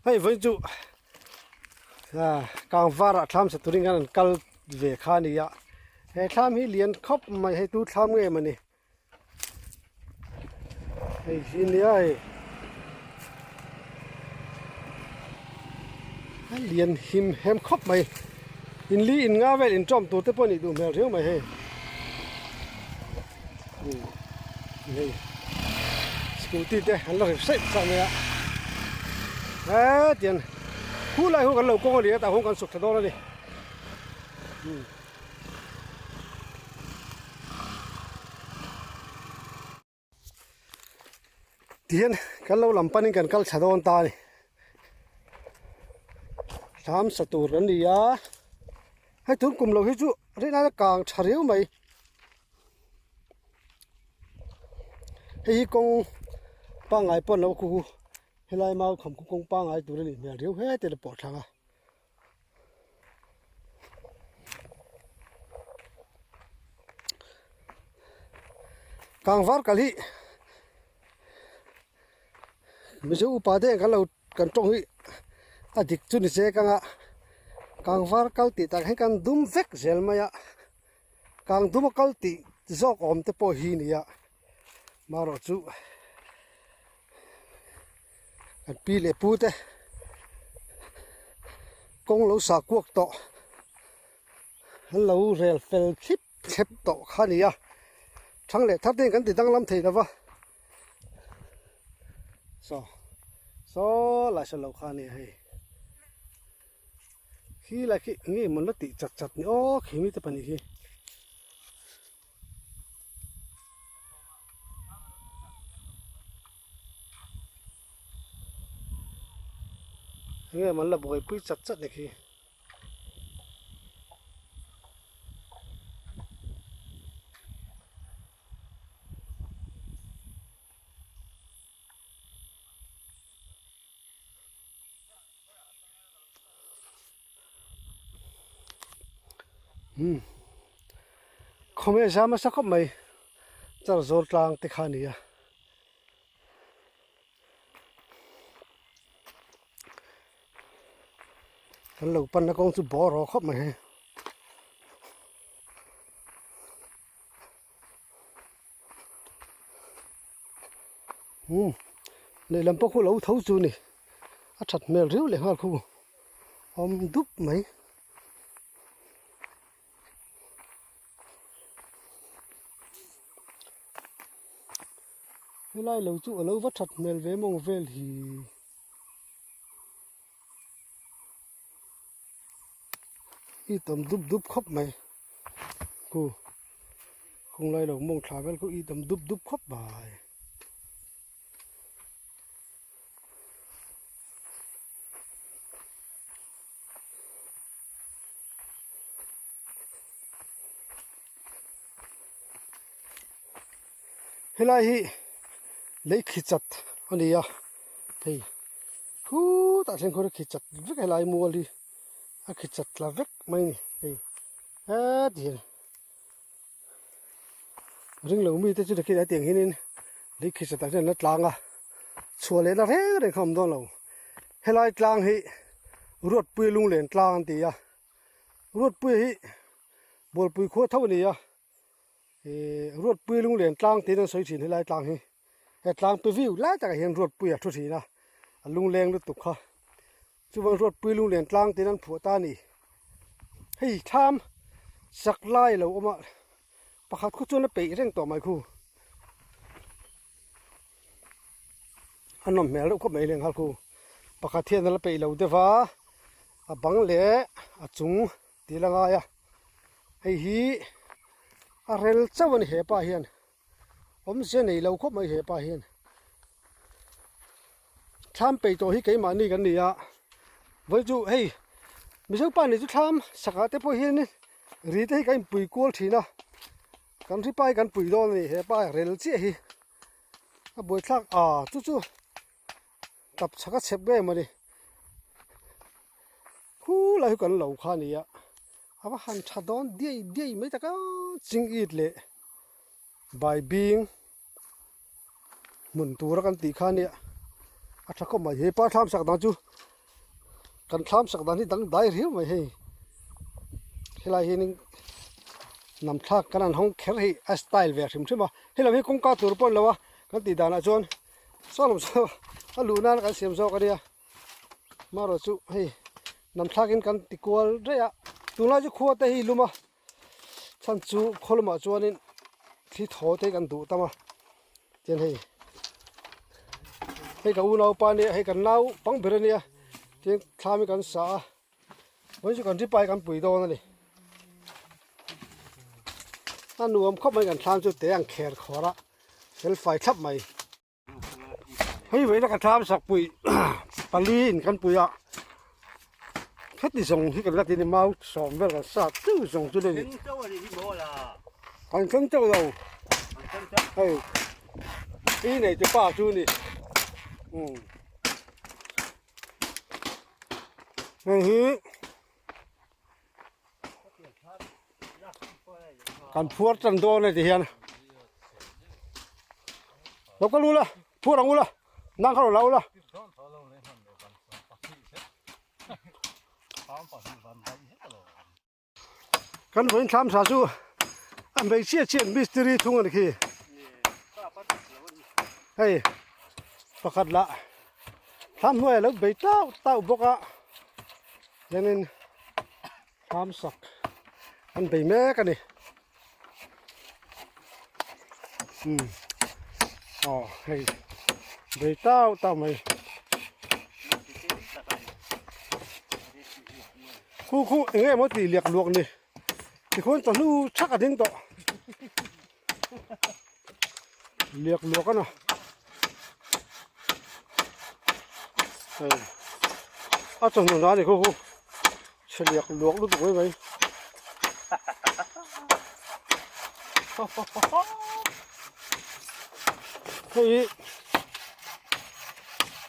Hei vawi chu kang varah thlam sa turin khan an kal ve kha a ni a he thlam hi lian khawp mai hei tu thlam nge mawni hei hi nia hei a lian him hem khawp mai in li in nga vel in tawm tur te pawh a nih duh hmel riau mai hei. Hei scooty te an la rem saih saih mai a hetiang khu lai hu kan lo kawng a ni a tah huan kan suk thla dawn a ni tihian kan lo lam panin kan kal thla dawn ta a ni thlam sa tur an ni a hei tun kum lo hi chu rinai a kang tha riau mai. Hei hi kawng pangngai pawh an lo khu helai mau kham khu kawng pangngai tur a nih hmel riau heti a pawh thlang a. Kangvar kal hi Mizo upa te kan lo kan tawng hi a dik chu ni che kang a kangvar kal tih tak hian kan dum vek zel mai a. Kang duma kal tih zawk awm te pawh hi nia marawh chu kan pi leh pu te kawng lo sah kuak tawh an lo rel fel thlip thlep tawh kha a ni a thang leh thar te hian kan ti danglam thei lova saw saw lai saw lo kha a ni a hei. Khi lai khi eng nge maw la tih chat chat ni aw khi mite pahnih hi. Eng nge maw la buaipui chat chat ni khi. Khawmeh zam nasa khawp mai char zawl tlang te kha a ni a kan lo panna kawng chu bawr haw khawp mai hei. Lehlam pawh khu lo tho chu ni a that hmel riau leh nghal khu awm dup mai. Helai lo chu alo va that hmel ve mawng vel hi. I tam dup dup khawp mai khu kawng lai lo mawng thla vel khu i tam dup dup khawp mai. Helai hi lei khi chat a ni a hei khutah thleng khuan a khi chat vek helai mual hi a khi chat tla vek mai a ni hei heti hian ring lo mite chu nakhinah hetiang hianin lei khi chat ah hian an la tlang a chhuah leh na reng reng kha a awm dawn lo helai tlang hi Ruatpuia lunglen tlang an ti a Ruatpuia hi Bualpui khua tho a ni a. Ihh Ruatpui lunglen tlang tiin an sawi thin helai tlang hi he tlang pe viu lai takah hian Ruatpui a thu thin a a lungleng lutuk kha chuvang Ruatpui lunglen tlang tiin an phuah ta a ni hei thlam sak lai a lo awm a pakhat khu chuan a peih reng tawh mai khu a nawm hmel deuh khawp mai leh nghal khu pakhat hian a la peih lo deuh va a bang leh a chung tih la ngai a hei hi a rel chauh a ni hepa hian awmzia nei lo khawp mai hepa hian thlam peih tawh hi keimahni kan ni a vawi chu hei mizo pa nih chu thlam sakah te pawh hian ri te hi kan inpui kual thin a kan ri pa hi kan pui dawn a ni hepa rel chiah hi a buaithlak ah chu chu. Tap chhak a chhep em a ni khulai hi kan lo kha a ni a a va han tha dawn diai diai mai tak a ching it leh bai bing hmun tura kan tih kha a nia a tha khawp mai hepa thlam sak dang chu. Kan thlam sak dan hi dang dai riau mai hei. Helai hianin nam thlak kan han hawng kher hi a style ve hrim hrim a. Hei lam hi kawngka tur pawh a ni lo a, kan tih danah chuan saw lam saw a luh nan kan siam zawk a nia. Marawh chu hei nam thlakin kan ti kual daih a, tunlai chu khua te hi lum a, chhan chu khaw lamah chuanin thli thaw te hi kan duh tam a. Chuan hei hei ka unaupa ania hei kan nau pang ber ania tin thlam hi kan sa a vawiin chu kan ri pai kan pui dawn a ni a nuam khawp mai kan thlam chu te ang kher khawr a fel fai thlap mai hei vawiin a ka thlam sak pui pali in kan pui a heti zawng hi kan la ti a ni mau sawm vel kan sa chu zawng chu le kan thleng teuh lo hei i nei te pa chu ni um hei hi kan phuar tan dawn a ti hian lo ka lu la phuar ang ula nang kha lo la ula Kan vawiin thlam sa chu a hmeichhia chian mistiri thung a ni khi. Hei pakhat lah thlam hnuai a lo bei tauh tauh bawk a hianin thlam sak an bei mek a ni. Umm aw hei bei tauh tauh mai. Khu khu eng emaw tih liak luak ni tikhuan chawhnu thak a ding tawh liak luak a na hei a chawhnu na a ni khu khu chhe liak luak lutuk mai mai hei hi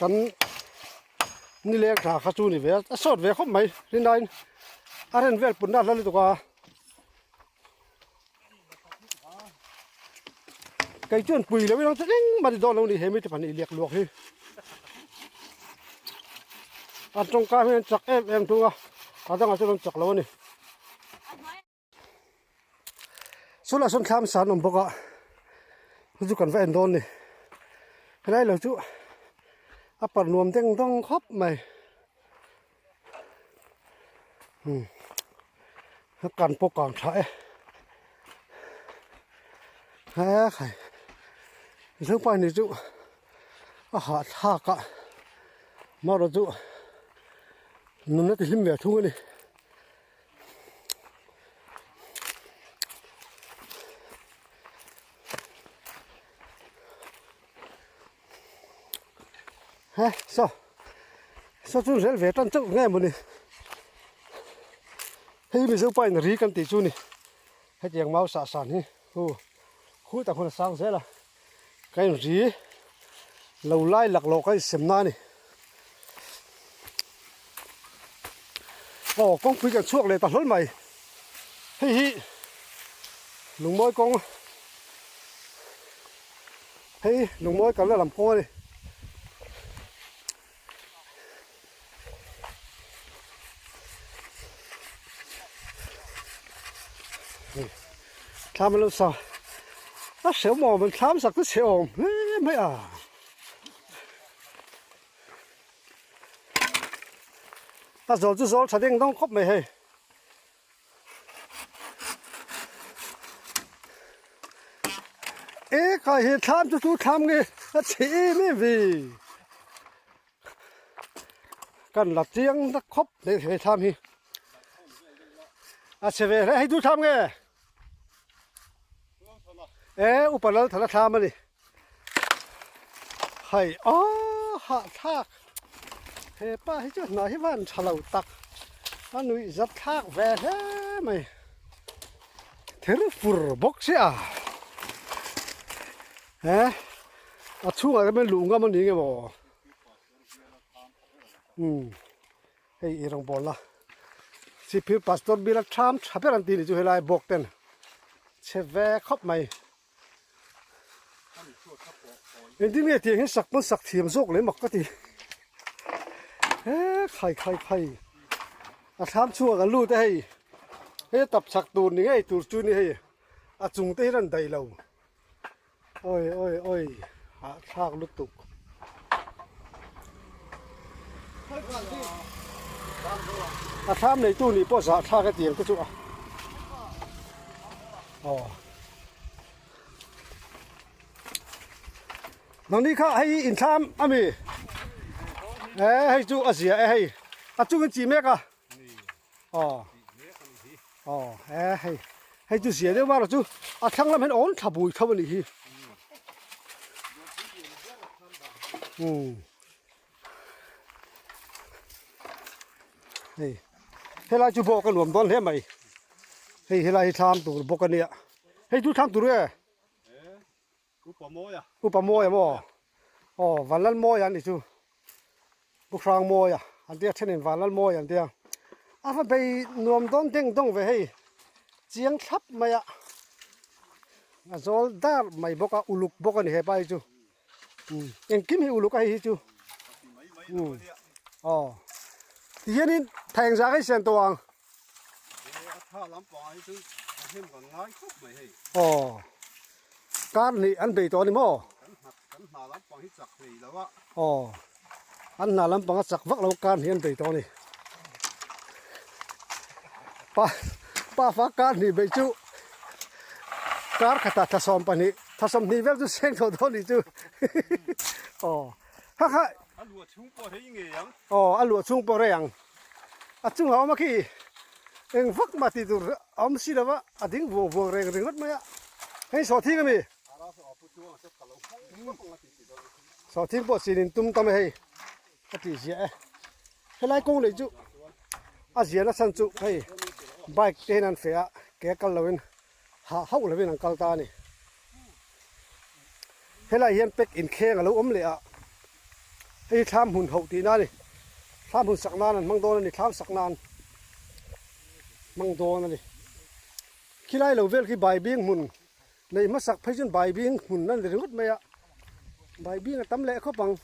kan. Nileng tha kha chu ni ve a, a sawt ve khawp mai rinaiin a ren vel putna a hla lutuk a. Kei chuan pui lo ilo chu engmah ni dawn lo ni he mite pahnih liak luak hi. An tawngka hi an chak em em thung a, a dangah chuan an chak lo a ni. Chulai sawn thlam sa an awm bawk a chu chu kan va en dawn a ni helai lo chu a parh nuam deng dawng khawp mai umm a kan pawh kang tha e he khai zangpai ni chu a hahthlak a marawh chu nunna ti hlim ve thung a ni. He saw saw chu rel ve tan chauh nge mawni hei mizo pa in ri kan tih chu ni hetiang mau sah san hi hu hu tak hun a sang zel a ka in ri lo lai laklawh ka insem na a ni. Aw kawngpui kan chhuak leh ta hlawl mai hei hi lungmawi kawng hei lungmawi kalna lam kawng a ni. Thlam a lo sa a hrehawm awm an thlam sak chu chhe awm hle mai a. A zawl chu zawl tha deng dawng khawp mai hei. E khai he thlam chu chu thlam nge a chhe em em ve. Kan la chiang tak khawp mai he thlam hi. A chhe ve hle hei tu thlam nge. E upa lal thala thlam a ni. Hei aw hahthlak he pa hi chu hna hi van tha lo tak a nuih zat thlak ve hle mai thir fur bawk sia he a chhungah te hian luh ngam a ni nge maw umm hei i rawngbawlna Sihphir pastor bial a tham tha ber an tih ni chu helai bawk ten chhe ve khawp mai. Engtin nge tiang hian sak pawn sak thiam zawk leh mak ka ti. He khai khai khai a thlam chhuak an lut a hei he tap chak tur ni ngei tur chu ni hei a chung te hi rawn daih lo awi awi awi hahthlak lutuk. A thlam neitu nih pawh zahthlak a tiang te chu a aw. Nangni kha hei inthlam a mi e hei chu a zia e hei a chung in chi mek a aw aw e hei hei chu zia deuh mar chu a thlang lam hian awn thla bui tho a nih hi um hei helai chu bawk a nuam dawn hle mai hei helai hi thlam tur bawk a nia hei chu thlam tur nge. Upa Mawia. Upa Mawia maw? Aw, Vanlal Mawia an ni chu. Pu Hrang Mawia an tia, thenin Vanlal Mawia an tia. A va bei nuam dawn deng dawng ve hei, chiang thlap mai a, a zawl dar mai bawk a, uluk bawk a ni hepa hi chu. Umm, engkim hi uluk a hei hi chu. Umm, aw. Tihianin thengzah ka insiam tawh ang. Aw kar hnih an bei tawh a ni maw? Aw an hna lampang a chak vak lo kar hnih an bei tawh a ni. Pa pafa kar hnih beih chu kar khatah thla 12 thla 20 vel chu seng tawh dawn a nih chu. Aw ha kha A luah chhung pawh rei ngei ang. Aw a luah chhung pawh rei ang. A chungah awm a khi eng vak mah tih tur a awm si lo va, a ding vuang vuang reng ringawt mai a. Hei sawhthing a mi? Sawhthing pawh chin in tum tam e hei a tih ziah e. Helai kawng leh chu a zia nasa chu hei bike te hian an feh a, ke a kal loin hah hauh lovin an kal ta a ni. Helai hian pack inkheng a lo awm leh a, hei hi thlam hmun hoh tihna a ni. Thlam hmun sak nan an hmang dawn a ni, thlam sak nan hmang dawn a ni. Khilai lo vel khi baibing hmun neih hmasak phei chuan baibing hmun a ni ringawt mai a, baibing a tam leh khawp ang.